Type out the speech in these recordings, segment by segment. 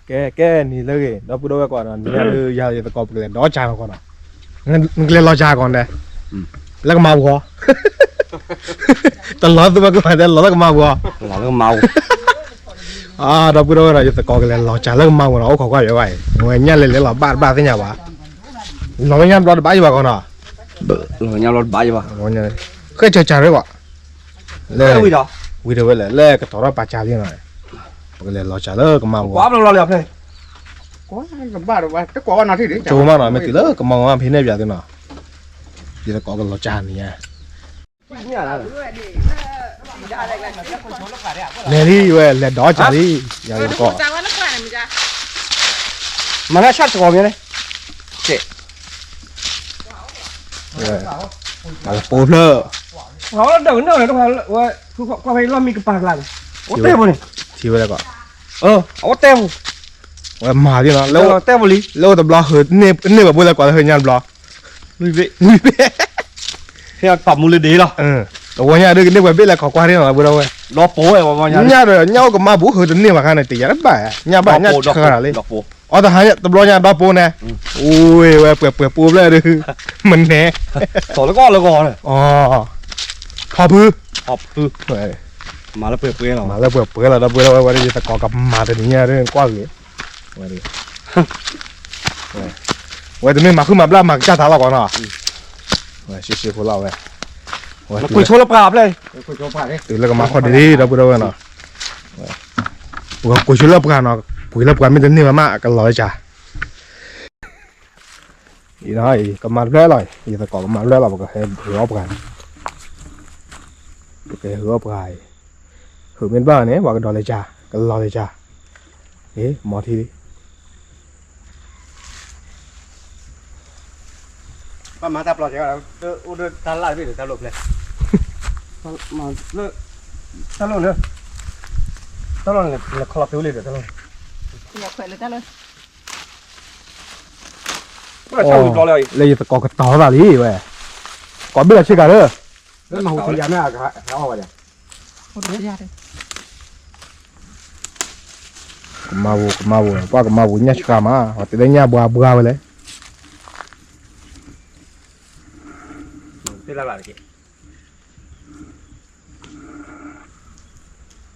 ကဲ ကဲ နံၤလၢဂ့ၤ ဒီပုၢ်ဒီဝဲၢ်ကိးနီၤ နံၤညါဒုး ယၤယသကိးပကလဲၤဒီးကၢ်နီၤကိးနီၤ, နကလဲၤလီၤကၢ်ကိးနီၤ, လၢကမါဝီၤ တလီၤသူဝဲကမါတဲ လီၤလၢကမါဝီၤ, လီၤလၢကမါဝီၤ, ဒီပုၢ်ဒီဝဲၢ်နီၤ ယသကိးကလဲၤလီၤကၢ်လၢကမါဝီၤနီၤ အိၣ်ခိးကွၢ်ယဲဝဲအံၤ ဝဲညၣ်လဲၤလဲၤလီၤဘၣ်တဘၣ်သ့ၣ်ညါဘၣ်, လီၤဝဲညၣ်ဘျီတဘၣ်ယဘၣ်ကိးနီၤ, လီၤညၣ်ဘျီတဘၣ်ယဘၣ်, ဃဲၣ်စၢၤစၢၤရ့ၣ်ဘၣ် လၢ ဝံၤဒီးဝဲလဲၣ် လၢကတီၤထီၣ်ပာ်စၢ်လံနီၤ, ပကလဲၤလီၤစၢ်လၢကမါဝီၤ, ကဘၣ်တဘၣ်နီၤ မ့ၢ်တုၤလၢကမါဝီၤမ့ၢ်ဖဲန့ၣ်ပၠးသုနီၤ, ယသကိးကလီၤစၢ်န့ၣ်ညါ, လဲၤလံဝဲ လဲၤဒီးစၢ်လံ, ယသကိး မၤနၢ်ဆၣ်တကိးမ့ၢ်န့ၣ်, ပာ်လၢပိဖျၢၣ်, ကွၢ်ဖဲလီၢ်မံကပၤကျါန့ၣ်, အိၣ်တဲပူၤန့ၣ်, ထံဝဲလၢကီး, အိၣ်တဲပူၤ, ဝဲမၤဒ်နီၤ, လၢတဲပူၤလံ, လၢအိၣ်တဘျီ န့ၢ်ပှဲၤဘိလၢကွၢ်လၢဟၢညါတဘျီ, ဝံၤဘ့ၣ်, ဝံၤဘ့ၣ်, ဖဲအတၢ်မူလၢဒ်လီၤ, တဝီညါဒုးကန့ၢ်ပှဲၤဘ့ၣ်လၢ ခိးကွၢ်ရ့ၣ်နီၤ ဒီပုၢ်ဒီဝဲၢ်, ဒီပိဝဲ, ညၣ်ဒီး ညၣ်အိၣ်ကမါဘူး ဟၢတန့ၢ်ဘၣ်ခါန့ၣ် တယၤတဘၣ်, ညၣ်ဘၣ်ညၣ်ဆှၢတၢ်လံ, အီတဟါတဘျီညါဒီပိန့ၣ်, အိၣ်ဝဲပှဲၤပှဲၤပိဖျၢၣ်ဒုး, မနဲ, လၢကီးလၢကီး, ဖီဖု, ဖီဖု, မၤလၢပှဲၤပှဲၤလီၤ, မၤလၢပှဲၤပှဲၤလီၤ ဒီပုၢ်ဒီဝဲၢ် ဝဲဒၣ်ယသကိးကမၤတနံၤညါဒုး ကွၢ်ဂ့ၤ, ဝဲတမ့ၢ်မၤဃုမၤဘျၣ်မၤကစၢ်တၢ်လီၤကီးနီၤ, ဝဲရှဲရှဲဖိလီၤဝဲ, ဝဲကွံာ်ဆိလၢပှၢ်ဖျဲၣ်, တုၤလၢကမၤခီၣ်ဒ့ဒ့ ဒီပုၢ်ဒီဝဲၢ်နီၤ, ပကကွံာ်ဆိလၢပှၢ်နီၤ, ကွံာ်လၢပှၢ်မ့ၢ်တန့ၢ်ဘၣ်မး ကလီၤလၢကၢ် အံၤနီၤ ကမၤတဖျၢၣ်လီၤ, ယသကိးကမၤတဖျၢၣ်လီၤ ပကဟဲဟုးအီၣ်ပှၤ, ပကဟဲဟုးအီၣ်ပှၤအံၤ, ဟုးမ့ၢ်တဘၣ်န့ၣ် ပှၤကဒီးလၢကၢ်, ကလီၤလၢကၢ်, မၤထံလံ, ပမၤတၢ်ပျီကဲ, အိၣ်ဒီးတၢ်လၢ်တဘ့ၣ်ဒီးတၢ်လိၣ်ဖျဲ, တၢ်လိၣ်န့ၣ်, တၢ်လိၣ်န့ၣ် လဲၤခီလီၤဖဲလံဒီးတၢ်လိၣ်န့ၣ်, လၢ ယသကိးကတီၤသးလံဝဲ, ကိးဘ့ၣ်လီၤဆ့ကၤလၢ, ကမၤဝူၤ ကမၤဝူၤ ပှၤကမၤဝူၤညၣ်ဆှၢမး ပှၤတဲလၢညၣ်ဘှါဘှါဝဲလဲၣ်,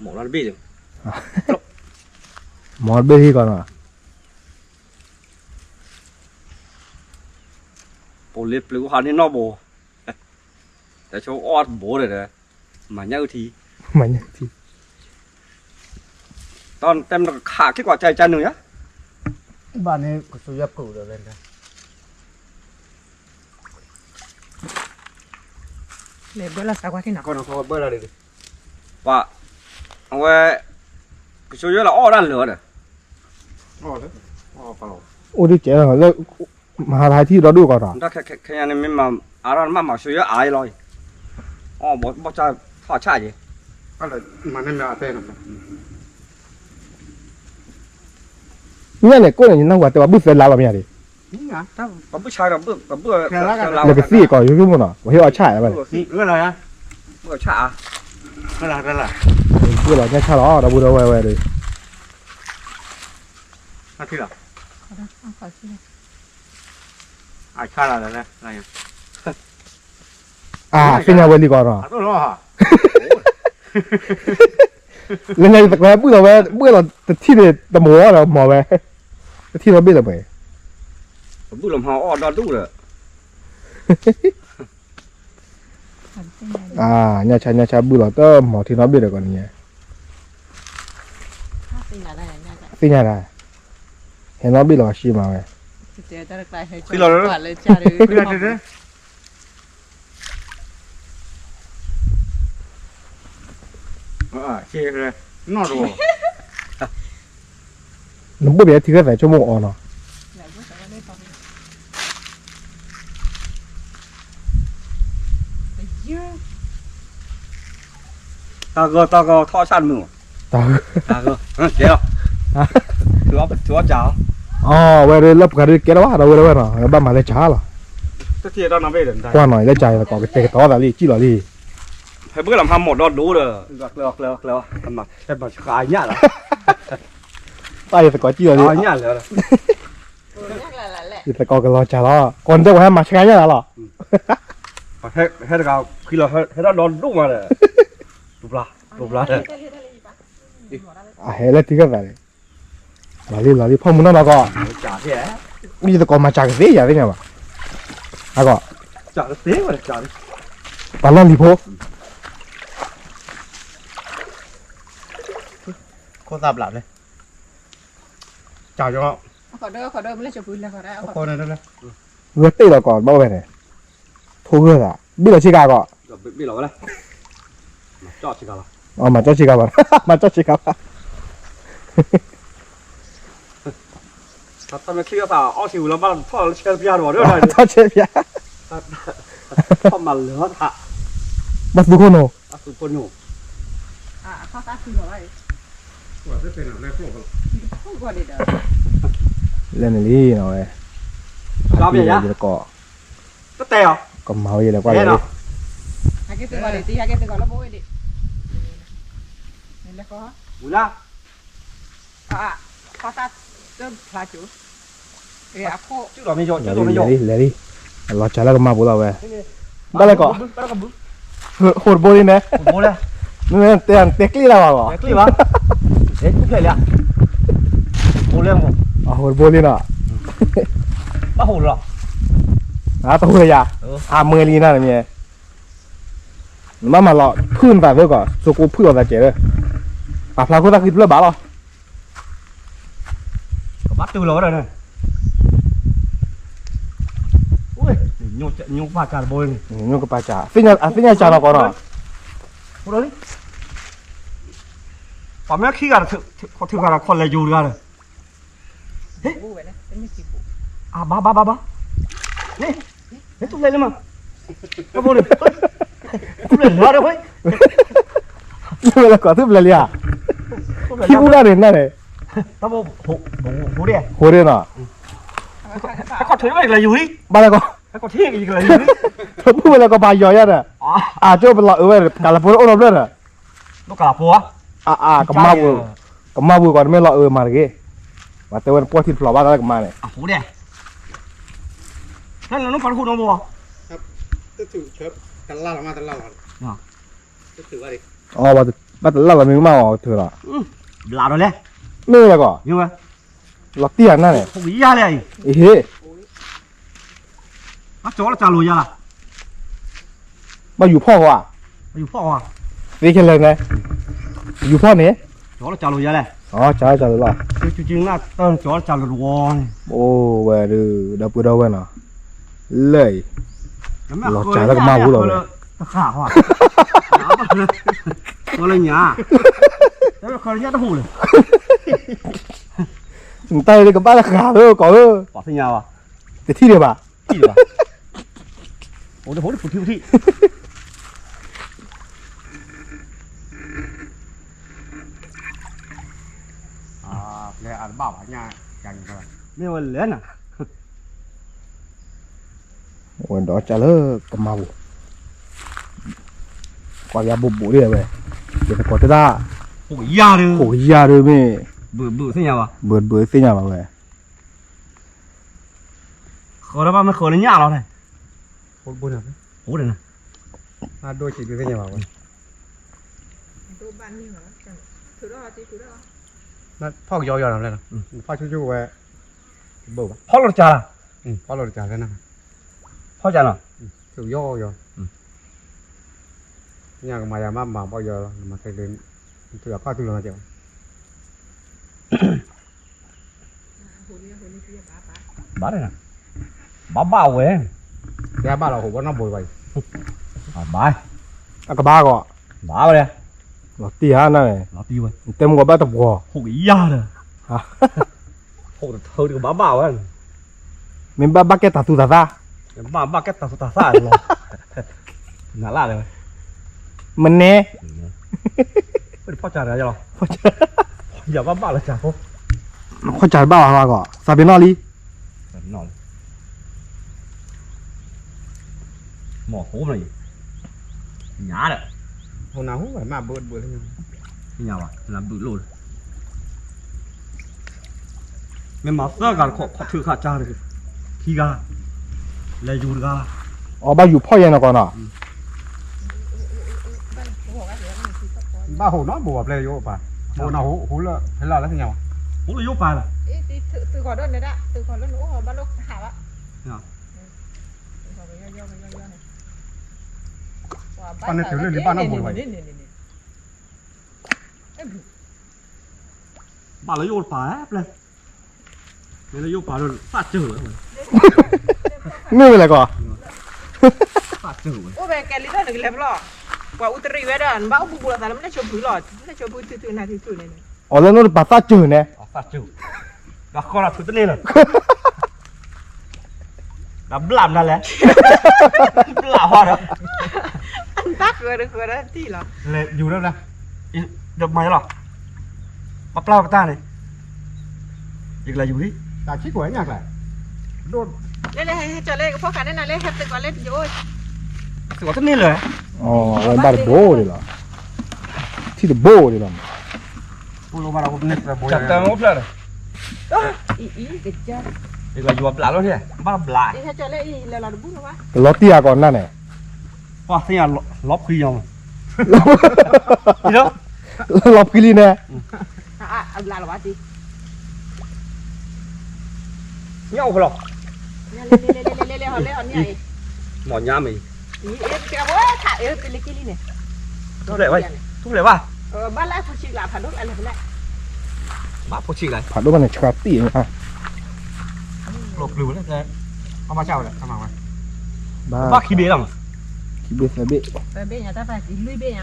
မ့ၢ်တဘ့ၣ်ဟံၣ်ကီးနီၤ, ပိာ်လ့ပျုၤဟးန့ၢ်နီၢ်ဘိ, တၢ်ဆိအီၣ်တဘိဒီး, မၤညၣ်အုၣ်ထံ, မၤညၣ်အုၣ်ထံ, တၢ်တဲမ့ၢ်ကခးခဲကွၢ်ကၢ်ကၢ်နုာ်ညါ, ဘၣ်န့ၣ်ကစူယွဲၢ်ပူၤဒီးလဲၣ်, လဲၤဘၢလီၤစးကွၢ်ထံနီၤ, ပှၤ, အဝဲ, ကစူယွဲၢ်လီၤအီၣ်ဒၣ်လၢာ်ဒီး, အိၣ်ဒ်ကဲလီၤလၢ, မဟါတဟါထံၣ်ဒီဒူၣ်ကီးနီၤ, ခဲခဲခဲညါန့ၣ်မ့ၢ်မၤ, အါထီၣ်မးမၤကစူယွဲၢ်အါလီၤ, အီၣ်ဘီဘီၣ်ဆၣ်ထီၣ်ဆၣ်က့ၤ, ညၣ်န့ၣ် ကိၣ်န့ၣ် နၢ်ဟူတဲဝဲဘုၣ်သၢလါလီၤမ့ၢ်ဧါဒံး, နကသံၣ်ကီး ယိယိမိၢ်နီၤ ပှၤဟ့ၣ်အီၣ်ဆၣ်ဝဲ, ဘုၣ်လီၤညၣ်ဆၣ်လီၤ ဒီပုၢ်ဒီဝဲၢ်ဝဲဒီး, အါ သ့ၣ်ညါဝဲလံကီးနီၤ, လၢညါယသကိးဘုၣ်လီၤဝဲ ဘုၣ်လီၤတထံၣ်န့ၣ် တမီၤလီၤမီၤဝဲ, တထံၣ်လီၤဘ့ၣ်လီၤပှဲၤ, ဘုၣ်လီၤမၤအီၣ်ဒီဒူၣ်ဒီး, အါ ညၣ်ဆၣ်ညၣ်ဆၣ်ဘုၣ်လီၤတမီၤထံနီၤဘ့ၣ်ဒီးကီးန့ၣ်ညါ, သ့ၣ်ညါဒၣ်, ဟဲနီၤဘ့ၣ်လီၤဝဲဆံမးဝဲ, နဘိၣ်ဘၣ်ထံၣ်ခဲသးဆိကမိၣ်အီၤနီၤ, တၢ်ဂီၤတၢ်ဂီၤထီၣ်ဆၣ်တမုာ်, တၢ်ဂီၤ, ကဲလီၤ, ထုးအီၣ်စး, အဝဲလၢပှၤဒုးကဲလီၤဘၣ် ဒီပုၢ်ဒီဝဲၢ်နီၤ ဘၣ်မၤလၢကၢ်လီၤ, ကွၢ်နီၤလၢကၢ်ယသကိးကတဲာ်ကတီၤသးလံ စံၣ်လီၤလံ, ဟဲဘုၣ်လီၤမၤမီၤဒီဒူၣ်ဒီး, ညၣ်လီၤ, ညၣ်လီၤ, ပၢ်ယသကိးစံၣ်လီၤလံ, ယသကိးကလီၤစၢ်လီၤ, ကိးနတဲဝဲဟဲမၤဆှါညါလီၤ, ဟဲတဂၤဖံလီၤ ဟဲတၢ်ဒီဒိၣ်မးဒီး, ပျါ, ပျါ, အဟဲလၢထံခၢၣ်သးန့ၣ်, လီၤလံ လီၤလံ ဖီၣ်မုၢ်နီၢ်နီၢ်ကီး, ယသကိးမၤစၢ်ကသ့ ယၤသ့ၣ်ညါဘၣ်, အကီး, ပှၤလီၢ်လံၤဖိ ခိၣ်သၣ်ဘျးဖဲ, ကၠီ, ဂဲၤတ့ၢ်လီၤကီး ဘၣ်ဝဲန့ၣ်, ထိၣ်ဂၢၢ်သး, ဘ့ၣ်လီၤဆ့ကၤကီး, မၤကၠီဆ့ကၤဘၣ်, မၤကၠီဆ့ကၤဘၣ်, ထီၣ်မၤလၢထီၣ်, ဘၣ်သူခိၣ်နူာ်, လဲၤန့ၣ်လံနီၤဝဲ, ယသကိး, ကမၤဝဲယလဲၤကွၢ်လဲၤ, လဲၤလံ, လဲၤလံ, လီၤစၢ်လၢကမၤပူၤလီၤဝဲ, ဘၣ်လဲၣ်ကီး, ဟိၣ်တဘိလံန့ၣ်, တဲကျ့လၢဘၣ်ကီး, ဟိၣ်တဘိလံနီၤ, တဟိၣ်လၢယၤ, အမွဲလံနၤန့ၣ်မ့ၢ်, နဘၣ်မၤလီၤ ဖုၣ်နသးသၢကီး စိကိးဖုၣ်လီၤသးကဲးလၢ, ပာ်ဖျါခိၣ်သၣ်ဃံတဖျၢၣ်ဘၣ်လီၤ, ကဘၣ်တုၤလီၤဝဲဒၣ်န့ၣ်, ညိကပာ်စၢ်တဘိန့ၣ်, ညိကပာ်စၢ်, အသ့ၣ်ညါစၢ်နီၤကီးနီၤ, လံ, ပှၤမ့ၢ်ခံဂၤ, ခီၣ်ထံဂၤဒီးခီၣ်လဲၤယိၤတဂၤဒီး ဘၣ်ဘၣ်ဘၣ်ဘၣ်, ဟဲ, ဟဲတူၢ်ဖျဲးလၢမး, တဘိန့ၣ်, တူၢ်ဖျဲးလၢတဝဲ, မ့ၢ်ဝဲလၢကီးတူၢ်ဖျဲးလံဧါ, ခံပူၤဒၣ်န့ၣ်နၤန့ၣ်, တဘိ, ဟိဒ့နီၤ, ခီၣ်ထံကလဲၤယိၤလံ, ဘၣ်လၢကီး, ပူၤဝဲလၢကီးပာ်ယီၤယါဒီး, အကၠိပလီၤအၢဝဲ ကလးဖိအိၣ်နီတဖျၢၣ်ဒီး, ကလးဖိ, အါအါ, ကမၣ်ပူၤကီး နမ့ၢ်လီၤအၢမၤတဂ့ၤ, ပှၤတဲဝဲနပှီၢ်ထံတဖျိးဘၣ်တၢ်လၢကမါန့ၣ်, ဘၣ်တလၢ်လီၤမ့ၢ်ကမၣ်အီၤထုးလီၤ, မ့ၢ်လၢကီး, လီၤတံၢ်ဧါနၤန့ၣ်, အဟ့ၣ် ဘၣ်ယူၤဖီၣ်ဧါ, သ့ခဲလၢာ်န့ၣ်, ယူၤဖီၣ်န့ၣ်, အိၣ်ဝဲဒုး ဒီပုၢ်ဒီဝဲၢ်နီၤ, လၢအံၤ, လီၤစၢ်လၢကမါပူၤလီၤဝဲ, လၢညါ, နတၢ်အံၤကဘၣ်လၢဃာ်ဧၢ ကီးဧၢ, တထံၣ်ဒံးဘၣ်, အိၣ်ဒၣ်ပူၤထံပူၤထံၣ်, မ့ၢ်ဝဲလဲၣ်နၤ, ဝဲဒီးစၢ်လၢကမါပူၤ, ကွၢ်ယါဘိးဘိးဒ်ဝဲ, ယသကိးတဒၣ်, ခိၣ်ကယၢ်ဒုးမ့ၢ်, ဘုးဘုးသ့ၣ်ညါဘၣ်, ဘုးဘုးသ့ၣ်ညါဘၣ်ဝဲ ဃီဒီးဘၣ်မ့ၢ်ဃီလၢညၣ်လီၤန့ၣ်, အိၣ်ဒၣ်နၤ, အိၣ်ဒၣ်နၤ, ဒိၣ်ဆံးဒုးသ့ၣ်ညါဘၣ်ဝဲ, ဖီၣ်ကယီယီနီၤ, ဖီၣ်ဆူၣ်ဆူၣ်ဝဲ, ဖီၣ်လီၤတကးလီၤ, ဖီၣ်လီၤတကးလၢနၤ, ဖီၣ်ကယီယီ, ညၣ်ကမၤယၤမးမၤဖီၣ်ကယီလီၤ, နမၤခဲလၢ, နထုးအခီၣ်ထုးလီၤနၤကဲး ဘၣ်, ဘၣ်ဘၣ်ဝဲ, ဘၣ်လီၤဟိးဘၣ်နီၢ်ဘိးဘၣ်အံၤ, ဘၣ်, အကဘၣ်ကီး, ဘၣ်ဝဲ, လီၤတံၢ်ဧါနၤ, လီၤတံၢ်ဝဲ, နတဲမ့ၢ်ကီးဘၣ်တပှီၤ, ဟိးကယၢ်ဒီး, ဟိးတထၢတကဘၣ်ဘၣ်ဝဲ, မ့ၢ်ဘၣ်ဘၣ်ကဲတၢ်သူၣ်တၢ်သး, ဘၣ်ဘၣ်ကဲတၢ်သူၣ်တၢ်သးလီၤ, နလၢ်လၢဝဲ, မနဲ ဖီၣ်ကၢ်တဂၤလီၤ, ယဘၣ်ဘၣ်လီၤကၢ်ဖိ, ဖီၣ်ကၢ်တဘၣ်ဘၣ်ကီး သးပ့ၤနီၣ်လံ, မ့ၢ်ဟိမ့ၢ်, ညါဒီး, ဟိနၤဟူမးဘုးဘုးလၢညါ, ညါဘၣ် နဘုးလိၣ်လၢ, မ့ၢ်မၤသၢဂၤတခီ ခီၣ်ထၢၣ်ခၣ်ကၢ်တဂ့ၤ, ခံဂၤ, လဲၤယူၤတဂၤ, အဘၣ်ယူၤဖီၣ်ယဲၢ်နီၢ်ကီၢ်နီၤ, ဘၣ်ဟိးနီတဘိဘၣ် ပျဲယအိၣ်ပာ်, ဟိးနီၢ်ဟိးလၢဖဲလၢ်လၢသ့ၣ်ညါဘၣ်, ဟိးလၢယအိၣ်ပာ်လီၤ, သုးခိၣ်ဒိၣ်န့ၣ်ဒၣ် သုးခိၣ်လၢနအိၣ်ဘၣ်လိၣ်ဟးဘၣ်, ဘၣ်န့ၣ်တုၤလၢလံဘၣ်နီတဘိဘၣ်, ဘၣ်လၢယအိၣ်ပာ်ပျဲ�မ့ၢ်လၢယိၣ်ပာ်လၢသးစၢၢ်ဝဲ, မ့ၢ်ဝဲလဲၣ်ကီး, သးစၢၢ်ဝဲ, အိၣ်ဝဲကဲလံဒီးနကလဲၤပလီၢ်, ပှၤအူတရံးဝဲဒီး နဘၣ်အိၣ်ဘူးဘူးလီၤသးလၢမ့ၢ်လဲၤဆိဖုလီၤ, မ့ၢ်လဲၤဆိဖုထုထုနၤထုထုန့ၣ်, အီၤလၢနအိၣ်တပာ်သးစၢၢ်န့ၣ်, သးစၢၢ်, ဒီးဃီလီၤထုတန့ၢ်လၢ ဒီးဘျးမနုၤလဲၣ်, ဘျးဟီဒီး, တၢ်ဃၢၤတဃၢၤဒီးတံၢ်လီၤ, လဲၤယူၤဒီး, ဒီးမၤယလီၤ, ပပျၢ်ပတၢ်န့ၣ်, ယကလဲၤယူၤလံ, တၢ်ခံကွဲးညါကျဲ, ဒိၣ်, လၢလၢဟဲကၠီၤလၢကဖိၣ်ဃာ်န့ၣ်နၤလၢဟဲသုးကီးလၢယအိၣ်, သုးကီးတန့ၢ်လၢ, အဝဲဘၣ်တဘိဒံးလီၤ, ထံၣ်တဘိဒံးလီၤ, အိၣ်လၢဘၣ်ဒီးအိၣ်ဖျၢၣ်လီၤ, ယကလဲၤယူၤဘျးလီၤန့ၣ်, ဘၣ်ဘျး, ကလီၤတံၢ်အကီးနၢ်န့ၣ်, ပှၤသ့ၣ်ညါလီၤဖှံယီၤ, လီၤဖှံလံန့ၣ်, ညၣ်အိၣ်ဖဲလီၤ, မ့ၢ်ညါမ့ၢ်, ထူၣ်ဖျဲးဘၣ်, ဘၣ်လၢဖိဆံးကျါ, ဖးဒိၣ်ဘၣ်န့ၣ်ဆှါတံၢ်, ဘၣ်, ဘၣ်ခံဘ့ၣ်လီၤ, ခံဘ့ၣ်သၢဘ့ၣ်, သၢဘ့ၣ်ညါတၢ်ဖဲလွံၢ်ဘ့ၣ်ညါ,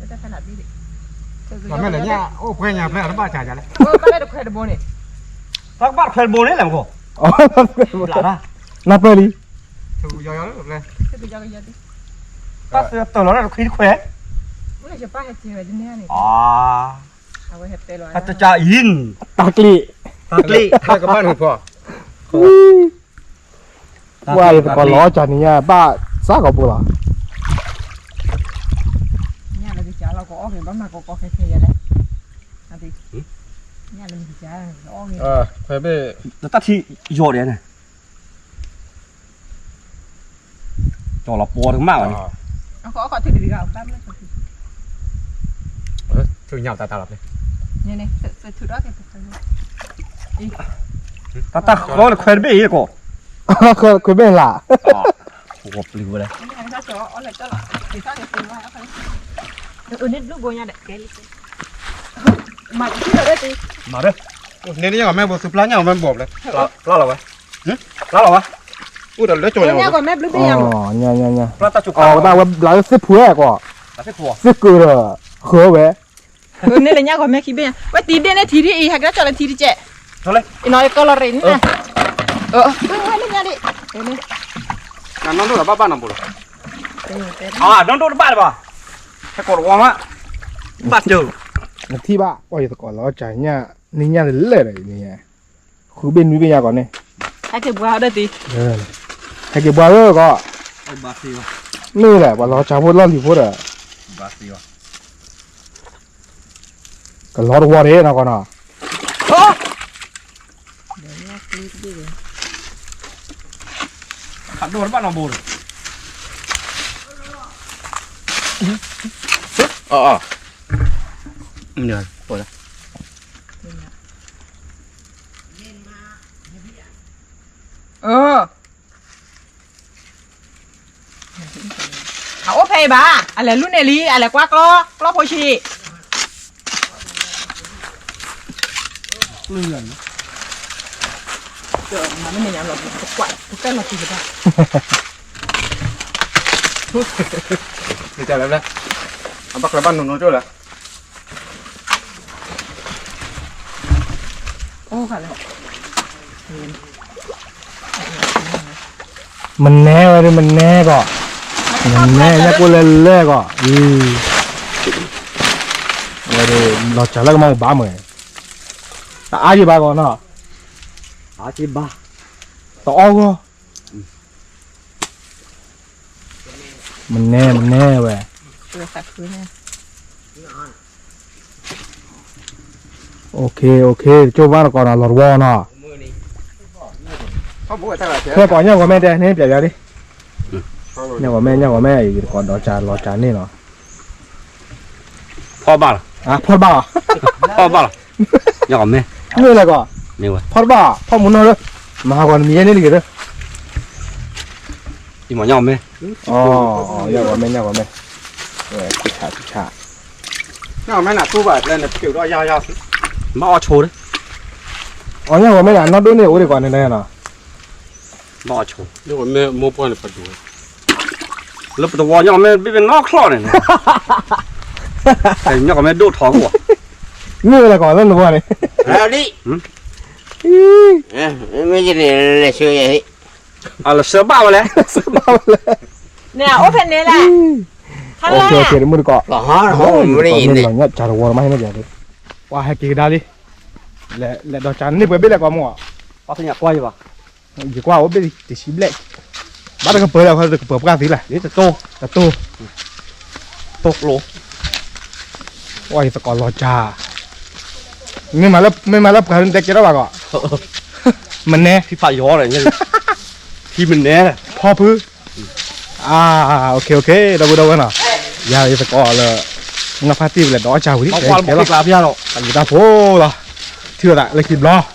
တၢ်ဖဲလၢဘ့ၣ်, မ့ၢ်လၢညါအိၣ်ပှဲၤညါဖျဲၣ်တဘၣ်ကၢ်လဲၣ်, ဘၣ်လၢတခွဲးတဘိန့ၣ်, တၢ်ကဘၣ်တခွဲးတဘိန့ၣ်လဲၣ်မကီး, နၢ်ပၢၢ်လံ, တၢ်သၢတၢၢ်လီၤတၢ်တခွံတခွဲး, အတကၢ်အံၤ, တၢ်ကျံး, တၢ်ကျံး, ပှၤယသကိးလီၤကၢ်န့ၣ်ညါ ဘၣ်စးကီးပူၤလီၤ, တၢ်ထံယီၤဒဲးန့ၣ် ကၠီလီၤပီတကမၣ်ဘၣ်န့ၣ်, ထုးညၣ်တၢ်တၢ်လီၤ, တၢ်တၢ်ဃီလၢခွဲးတဘ့ၣ်အံၤကီး, ခွဲးဘ့ၣ်လၢ်, ပှၤပျံၤဝဲလဲၣ်, န့ၣ်ညါကီးမ့ၢ်ဘိ သုပျၢ်ညၣ်ကီးမ့ၢ်ဘိ ပျၢ်လီၤဝဲ, ပျၢ်လီၤဝဲ, အိၣ်ဒီးလၢကၠီညါကီးမ့ၢ်ဘိ ပျၢ်ညၣ်ကီး, ပျၢ်တၢ်ကၠိ, အဝဲဒၣ်ဝဲဘျးလၢသ့ၣ်ဖူးဝဲကီး, သ့ၣ်ကၢၤဒီး, ဃၢၤဝဲ, န့ၣ်လၢညါကီးမ့ၢ်ခံဘ့ၣ်ညါ, ဝဲတံၤဒ့ၣ်န့ၣ်ထံၣ်ဒ်အံၤ ဟဲကဒါကၠီလၢထံၣ်တကဲး, အံၤနီၤကီလီၤရ့ၣ်န့ၣ်, ဝဲလၢညါဒ်, နနီၢ်ဒိၣ်တဘၣ်ဘၣ်နီၤဘိ, နီၢ်ဒိၣ်တဘၣ်လၢၤဘၣ်, ဟဲကိးတဝီမး, ဘၣ်စၢၤ, နထံၣ်ဘၣ် ပှၤယသကိးလီၤကၢ်ညါ, န့ၣ်ညါတလဲၣ်ဒီးန့ၣ်, ဃုဘ့ၣ်နွံဘ့ၣ်ညါကီးန့ၣ်, ဟဲက့ၤဘှါဒီးတံၤ, ဟဲက့ၤဘှါလၢကီး, မ့ၢ်လဲၣ် ပှၤလီၤကၢ်ဖိလီၢ်လံၤဖိဒီး, ကလီတဝီန့ၣ်နီၤကီးနီၤ, ဖးဒိၣ်တဘၣ်နီၤဘိ, အီၤ, အအိၣ်ဖဲအံၤဘၣ်, အလဲၤလူန့ၢ်လံ, အလဲၤကွၢ်ကျီ, ကျီဖိဆံး, မ့ၢ်န့ၣ်ညါလီၤ, ပကွၢ်, ပကဲလီၤတံၢ်တဘၣ်, မ့ၢ်လဲၣ်, အဘၣ်ကျဲဘၣ်နူနူကၠိလၢ အိၣ်ခါလၢ မနဲဝဲဒၣ် မနဲကီး, မနဲညါကိၣ်လဲၤလဲၤကီး, ဝဲဒၣ် လီၤစှၤလၢကမၤကဘၣ်မ့ၢ်, တအါယံၤဘၣ်ကီးနီၤ, အါယံၤဘၣ်, တအီၣ်ဂီၢ် မနဲ မနဲဝဲ, OK OK ကၠိဘၣ်တကီးနီၤ လီၤတဝီနီၤ, ဖဲကိးညၣ်ဂီၤမဲတဲန့ၣ် ပျဲယၤလံ, ညၣ်ဂီၤမဲ ညၣ်ဂီၤမဲ ယတကိးဒီးစၢ်လီၤစၢ်န့ၣ်လီၤ, ဖီၣ်ဘၣ်လီၤ, ဖီၣ်ဘၣ်လီၤ, ဖီၣ်ဘၣ်လီၤ, ညၣ်ဂီၤမဲ, မ့ၢ်လဲၣ်ကီး, ဖီၣ်ဘၣ် ဖီၣ်မူနီၢ်လၢ, မၤဟးဂီၤနမံၤယဲန့ၣ်တဂ့ၤလၢ ယမၤညၣ်အမဲ, ညၣ်ဂီၤမဲ ညၣ်ဂီၤမဲ, ဆူၣ်ဆါဆူၣ်ဆါ, ညၣ်ဂီၤမဲနတူၢ်ဘၣ်လၢနပျိးဒီးယါယါ, ဘၣ်အီၣ်ဆိဒီး, အီၣ်ညၣ်ဂီၤမဲန့ၣ် နီၢ်ဒိၣ်န့ၣ်အိၣ်ဒံးကွၢ်န့ၣ်လီၤ, ဘၣ်အီၣ်ဆိ, ညၣ်ဂီၤမဲမိၢ်ပှၢ်န့ၣ်ပဒိး, လၢပတဝီညၣ်ဂီၤမဲဘ့ၣ်ဘ့ၣ်နီၢ်ချီၣ်န့ၣ်, ညၣ်ဂီၤမဲဒိၣ်ထီၣ်ကွၢ်, မ့ၢ်ဝဲလၢကီးလၢနဝီန့ၣ် မ့ၢ်န့ၣ်လဲၤဆၢယဲၢ်, အလၢဆၢဘၣ်ဝဲလဲၣ်, ဆၢဘၣ်ဝဲလဲၣ်, န့ၣ်အိၣ်ဖဲန့ၣ်လဲၣ်, မုၢ်တကိး, မ့ၢ်လီၤညၣ်စၢ်တဝီမးဟဲန့ၣ်, ပှၤဟဲက့ၤကဒါလံ, လဲၤဒီးစၢ်န့ၣ်ပှဲၤဘ့ၣ်လဲၣ်ကီးမ့ၢ်, ယကွၢ်အိၣ်ဘ့ၣ်တဆံဘျဲၣ်, ဘၣ်တကပၤလၢ တကပၤပှၢ်သံလၢ, တတိၢ်, တိၢ်ကျိ ဝဲယသကိးလီၤစၢ်, မ့ၢ်မးလၢပှၤတဲကဲထီၣ်ဘၣ်ကီး, မနဲ, ဖံဖးယီၤ, ဖံမနဲ, ဖီဖု, ဒီပုၢ်ဒီဝဲၢ်နီၤ, ယၤယသကိးလၢ, ငါဖါတံၢ်ဝဲလဲၤဒီးစၢ်ဝံၤလံ, ကဲလီၤ, တၢ်ဖိလီၤ, ထံၣ်လိာ်သးလၢခံဘျီ